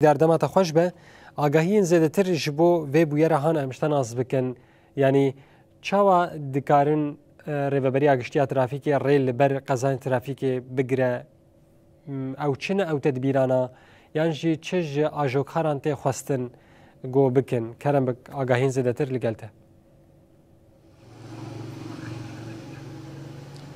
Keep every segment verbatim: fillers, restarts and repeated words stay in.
Derdema te xweş be. Agahiyên zêdetir ji bo vê bûyera han em ji te nas bikin. Yanî çawa dikarin, e, Rêveberiya Giştî ya Trafîkê rê li ber qezayên trafîkê bigire? M, ew çi ne ew tedbîrana? Yan jî çi ji ajokaran tê xwestin ku bikin? Kerem bik agahiyên zêdetir li gel te.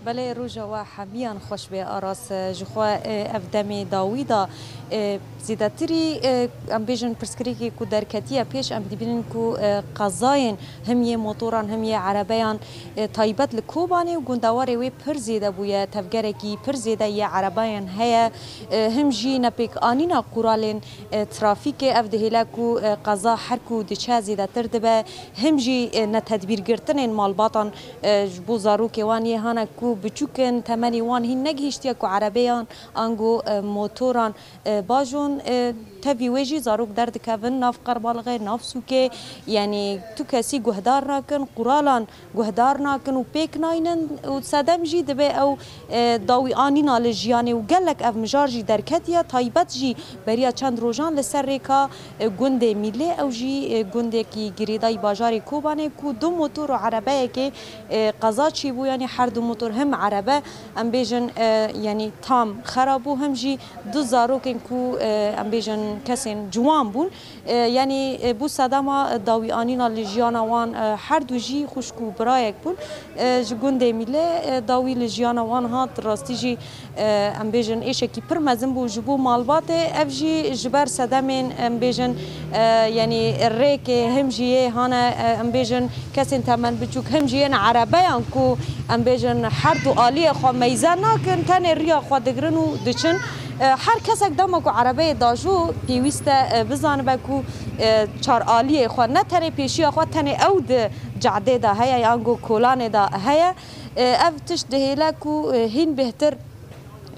Belê, roja we hemiyan xweş be, Aras. Ji xwe, e, ev demê dawî de, e, zêdetirî, e, em bêjin pirsgirêkê ku derketiye pêş, em dibînin ku, e, qezayên him yê motoran, him yê erebeyan, e, taybet li Kobanê û gundewarê wê pir zêde bûye, tevgerekî pir zêde yê erebayan heye, e, him jî nepêkanîna quralên, e, trafîkê, ev dihêle ku, e, qeza her ku diçe zêdetir dibe. Him jî, e, netedbîrgirtinên malbatan, e, ji bo zarokê wan yê hane ku biçûk in, temenê wan hîn negihîştiye ku erebeyan ango, e, motoran, e, bajon, e, tevî wê jî zarok derdikevin nav qerbalixê, nav sûkê, yanî tu kesî guhdar nakin, quralan guhdar nakin û pêk naynin û sedem jî dibe ew e, dawî anîna li jiyanê û gelek ev mijar jî derketiye, taybet jî beriya çend rojan li ser rêka, e, gundê Mîlê, ew jî, e, gundekî girêdayî bajarê Kobanê ku du motor û erebeyekê, e, qeza çêbû, yanî her du motor him erebe, em bêjin, e, yanî tam xera bû, him jî du zarokên ku, e, em bêjin kesên ciwan bûn, E, yanî, e, bû sedema, e, dawîanîna li jiyana wan, e, her du jî xwişk û birayek bûn. E, ji gundê Mîlê, e, dawî li jiyana wan hat, rastî jî, e, em bêjin êşekî pir mezin bû ji bo malbatê. Ev jî ji ber sedemên, em bêjin, e, yanî rêkê him jî yê hane, e, em bêjin kesên temen biçûk him jî yên erebeyan ku, em bêjin, her du aliyê xwe meyze nakin, tenê riya xwe digirin û diçin. E, her kesek dema ku erebeyê dajo pêwîst e, e, bizanibe ku, e, çar aliyê xwe, ne tenê pêşiya xwe, tenê ew di cadê de heye, yan ku kolanê de heye. E, ev tişt dihêle ku, e, hîn bêhtir,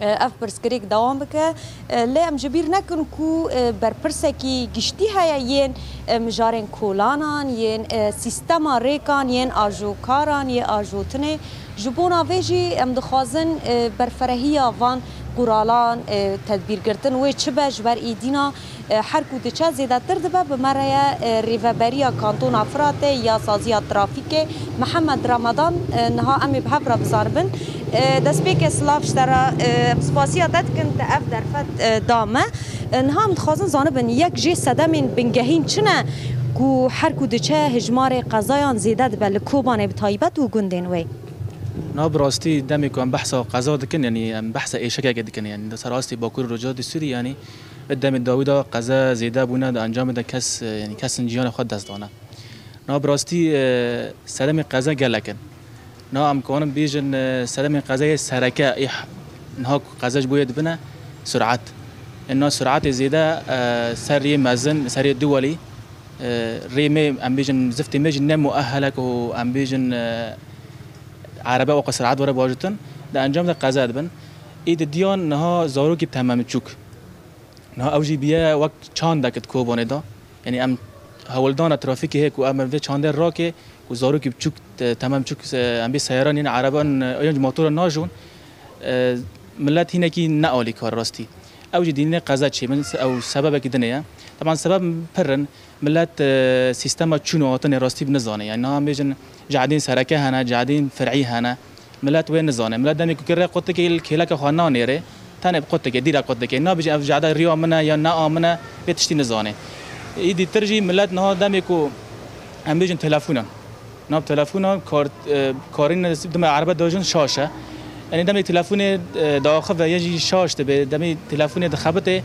e, ev pirsgirêk dewam bike. E, lê em ji bîr nekin ku, e, berpirsekî giştî heye yên, e, mijarên kolanan, yên, e, sîstema rêkan, yên ajokaran, yê ajotinê. Ji bona vê jî em dixwazin, e, berferehiya van quralan, e, tedbîrgirtin wê çi be, ji ber êdîna, e, her ku diçe zêdetir dibe. Bi me re ye, e, Rêveberiya Kantona Firatê ya Saziya Trafîkê Mihemed Ramadan, e, niha em ê bi hev re bizanibin. E, destpêkê silav ji te re, e, em spasiya te dikin, te ev derfet, e, da me. E, niha em dixwazin zanibin, yek jê sedemên bingehîn çi ne ku her ku diçe hijmarê qezayan zêde dibe li Kobanê bi taybet û gundên wê? Na, bi rastî demê ku em behsa qeza dikin, yanî em behsa êşekekê dikin, yanî di ser astê Bakur û Rojhilatê Sûrî, yanî vê demê dawî de qeze zêde bûne, di encamê de kes, yanî kesin jiyana xwe dest dane. Na, bi rastî, e, sedemê qeze gelek in. Na, em kanin bêjin, e, sedemê qezeyê sereke ê h-, niha ku qeze ji bo yê dibine, surat. E, na suratê zêde, e, ser yê mezin, ser yê duwelî, e, rê me, em bêjin, ziftê me jî ne muehel e ku em bêjin, e, erebe weke sirat were bajutin, di encam de qeze dibin. Ê di diyan niha zarokî tememeçûk. Niha ew jî biye wek çandek di Kobanê de. Yanî em hewldana trafîkê heye ku em vê çandê rake ku zarokî biçûk, te-, tememeçûk, e, em bê seyaran yên ereban, e, yan jî motoran najon, e, milet hinekî ne alîkar rastî. Ew jî dînê qeze çêbin, se-, ew sebebekî dinê ye. Teban sebeb pir in. Milet, e, sîstema çûn û hatinê rastî bi nizane. Yanî niha em bêjin cadên sereke hene, cadên fer'î hene. Milet wê nizane. Milet demê ku rê qutikê li kêleka xwe nanêre, tenê bi qutikê, dîra qutikê. Nabêje ev cade riya min e ya ne a min e, vê tiştî nizane. Îdî tir jî milet niha demê ku em bêjin telefon e. Nav telefona kar, e, karîn dime erebe dajin şaş e. Yanî demê telefonê, e, diaxive ya jî şaş dibe, demê telefonê dixebite,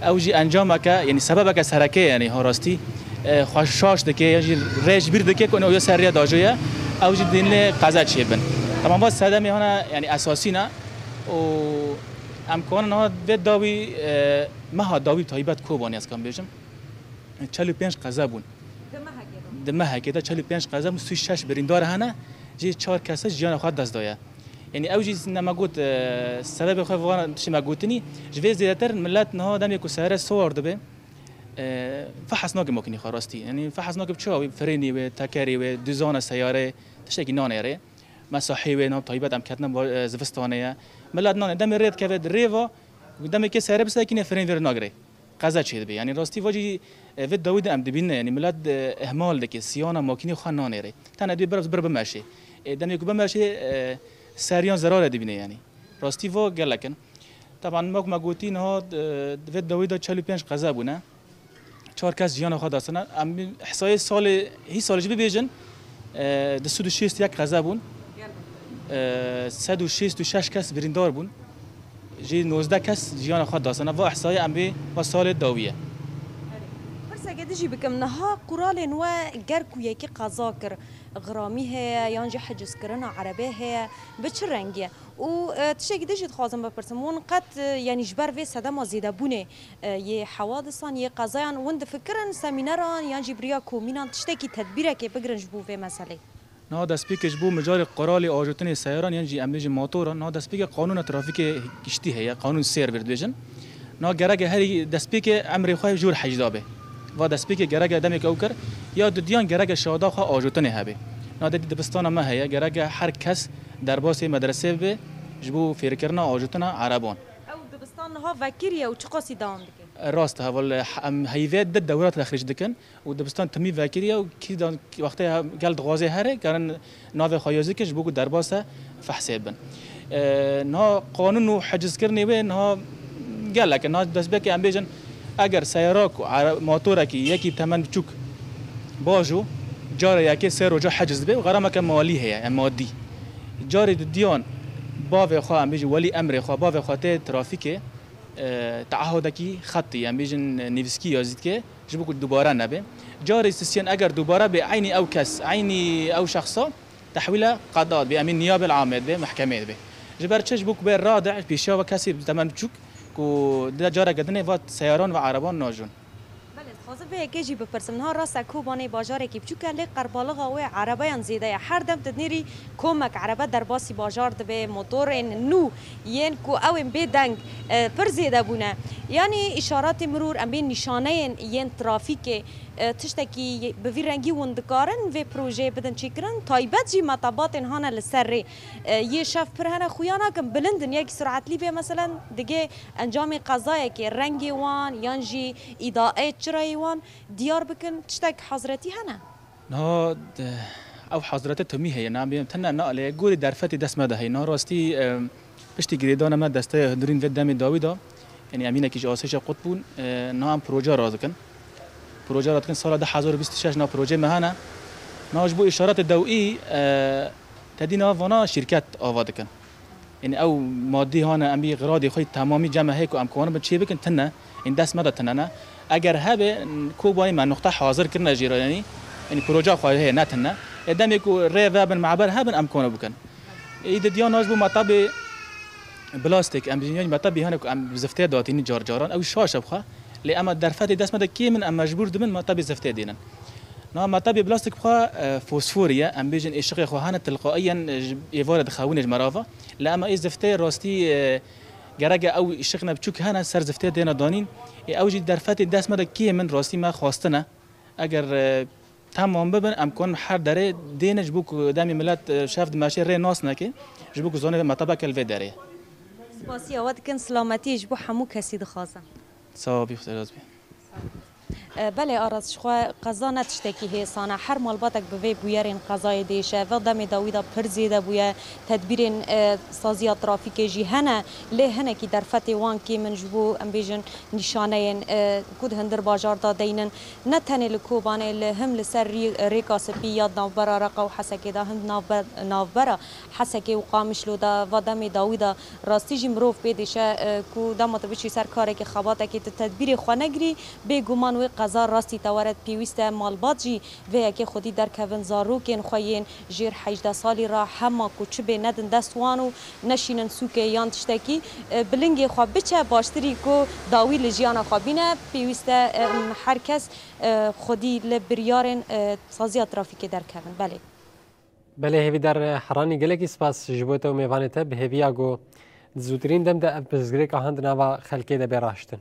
ew jî encameke, yanî sebebeke sereke ye, yanî ha rastî, e, xwe şaş dike ya jî rê ji bîr dike ku ew ya ser riya dajoye, ew jî dînê qeze çêbin. Temam va sedemê hana, yanî esasî ne û em kanin ha vê dawî, e, meha dawî taybet Kobanê ez kan bêjim. Çel û pênc qeze bûn. Di mehekê de çel û pênc qeze bûn, sî û şeş birîndar hene, jê çar kese jiyana xwe dest daye. Yanî ew jî ne me got, e, sebebê xwe van tiştê me gotinî, ji vê zêdetir milet niha demê ku seyare siwar dibe, e, fehs nake makînê xwe rastî. Yanî fehs nake bi çawa wê frênê wê, tekerê wê, duzana seyare, tiştekî nanêre. Mesahê wê, niha taybet em ketine ba-, e, zivistanê ye. Milet nane, demê rê dikeve di rê ve, demê kê seyare bisekîne frên vê re nagire. qeza çêdibe. Yanî rastî vacî, e, vê dawî de em dibîne, yanî milet, e, ihmal dike, siyana makînê xwe nanêre. Tene dê bir, bir bimeşê. E, demê ku bimeşê, e, seriyan zerare dibîne yanî. Rastî va gelek in. Teban wek me gotî niha, e, di vê dawî de çel û pênc qeza bûne. Çar kes jiyana xwe dastine. Em ihsayê salê, hî salê jî bibêjin, e, du sed û şêst û yek qeza bûn. E, sed û şêst û şeş kes birîndar bûn. Jî nozdeh kes jiyana xwe dastine. Va ihsayê em bê va salê dawî ye. Pirseke din jî bikim, niha quralên we ger ku yekî qeza kir, xiramî heye yan jî hicizkirina erebê heye, bi çi rengî ye? Û, e, tiştekî din jî dixwazim bipirsim, hûn qet, e, yanî ji ber vê sedema zêdebûnê, e, yê hewadisan, yê qezayan, hûn difikirin semîneran yan jî bi riya komînan tiştekî tedbîrekê bigirin ji bo vê meselê? Niha destpêkê ji bo mijarê quralê ajotinê seyaran yan jî em bêjin motoran, niha destpêkê qanûna trafîkê giştî heye, qanûn sêr vê dibêjin. Niha gereke herî destpêkê emrê xwe jor hecda be. Va destpêkê gereke demeke ew kir, ya didiyan gereke şahida xwe ajotinê hebe. Niha dedî dibistana me heye, gereke her kes derbasê medresê bibe ji bo fêrkirina ajotina ereban. Ew dibistan niha vekiriye û çiqasî dewam dike? Rast e, heval, em heyvê di dewra texrîc dikin. Û dibistan timî vekiriye û kî dan wextê gel dixwaze here, karin navê xwe yazî ke ji bo ku derbase fehsê bin. E, niha qanûn û hicizkirinê wê niha gelek e. Niha destpêkê em bêjin, eger seyara ku are-, motorekî yekî temen biçûk bajo, cara yekê sê roja hiciz dibe û xerameke malî heye, e, madî. Carê didiyan bavê xwe, em bêjin welî emrê xwe, bavê xwe tê trafîkê, e, teahudekî xetî, em bêjin nivîskî yazî dike. Ji bo ku dubare nebe. Carê sisiyan eger dubare bê eynî ew kes, eynî ew şexsa tehwîle qeda dibe, em ê niyabel amê dibe, mehkemê dibe. Ji ber çi? Ji bo ku bê rade pêşiya ve kesê bi temen biçûk ku di careke dinê va seyaran ve ereban najon. Belê, dixwazim vê yekê jî bipirsim. Niha rast e Kobanê bajarekî biçûk e, lê qerbalixa wê erebeyan zêde ye. Her dem tu dinêrî komek erebe derbasî bajar dibe, motorên nû yên ku ew ên bê deng, e, pir zêde bûne. Yanî îşaratê mirûr, em bên nîşaneyên yên trafîkê, e, tiştekî bi vî rengî hûn dikarin vê projeyê bidin çêkirin? Taybet jî metabatên hane li ser rê, e, yê şev pir hene xuya nakin, bilind in, yekî suratlî bê, meselen, digê encamê qezayekê rengê wan yan jî îdaeyê çirayê wan diyar bikin, tiştek hazretî hene? Niha, de, ew hazrete timî heye, nabêjim tune ne, lê gorî derfetê dest me de heye. Niha rastî, e, piştî girêdana me desteya hundirîn vê demê dawî de, yanî emînekî ji asayişa qut bûn, e, niha em proje radikin. Proje radikin sala du hezar û bîst û şeş niha projeyê me hene. Niha ji bo îşaretê dewî, e, tedî niha vana şîrket ava dikin. Yanî ew madî hane em bî xiradê xwe yî temamî cem me heye ku em karin bin çê bikin tune. Yanî dest me de tune ne. Eger hebe, Kobanê me nuqte hazir kirine jê re yanî. Yanî proja xwe heye ne tune. Ê demê ku rê vebin, meber hebin em karin bikin. Ê di diyan ji bo metabê plastik, em bêjin yanî metabê hene ku em bi ziftê datînin car caran, ew şaş e bi xwe. Lê ema derfetê dest me de kêm in, em mecbûr dibin metabê ziftê dênin. Niha metabê plastik bi xwe, e, fosfor ye, em bêjin êşiqê xwe hene tilqaiyen, e, ji êvarê dixewîne ji merava. Lê ema ê ziftê rastî, e, gereke ew êşiqine biçûk hene ser ziftê dêne danîn. Ê ew jî derfetê dest me de kêm in, rastî me xwastine. Eger, e, temam bibin, em karin her derê dêne ji bo ku demê milet, e, şev dimeşê rê nas neke, ji bo ku zanê metabeke li vê derê ye. Spasiya we dikin, silametiyê ji bo hemû kesî dixwazin. Sawa bî, Xwedê razî bî. E, belê Aras, ji xwe qeza ne tiştekî hêsan e. Her malbatek bi vê bûyerên qezayê diêşe. Va demê dawî de pir zêde bûye. Tedbîrên, e, saziya trafîkê jî hene, lê hinekî derfetê wan kêm in ji bo, em bêjin, nîşaneyên, e, ku di hundir bajar de deynin. Ne tenê li Kobanê, li him li ser rî-, Rêka Spî ya di navbera Reqa û Hesekê de, him navbe-, navbera Hesekê û Qamişlo de va demê dawî de rastî jî mirov pê dêşe, e, ku dema tu biçî ser karekê, xebatekê, tu tedbîrê xwe negirî, bêguman wê qeza rastî te were. Pêwîst e malbat jî vê yekê xwedî derkevin, zarokên xwe yên jêr hejdeh salî re hema ku çi bê nedin dest wan û neşînin sûkê yan tiştekî, e, bi lingê xwe biçe, baştirî ku dawî li jiyana xwe bîne. Pêwîst e, e, her kes, e, xwedî li biryarên, e, saziya trafîkê derkevin. Belê. Belê hêvîdar Heranî, gelekî spas ji bo te û mêvanê te, bi hêviya ku di zûtirîn dem de ev pirsgirêka han di nava xelkê de bê raştin.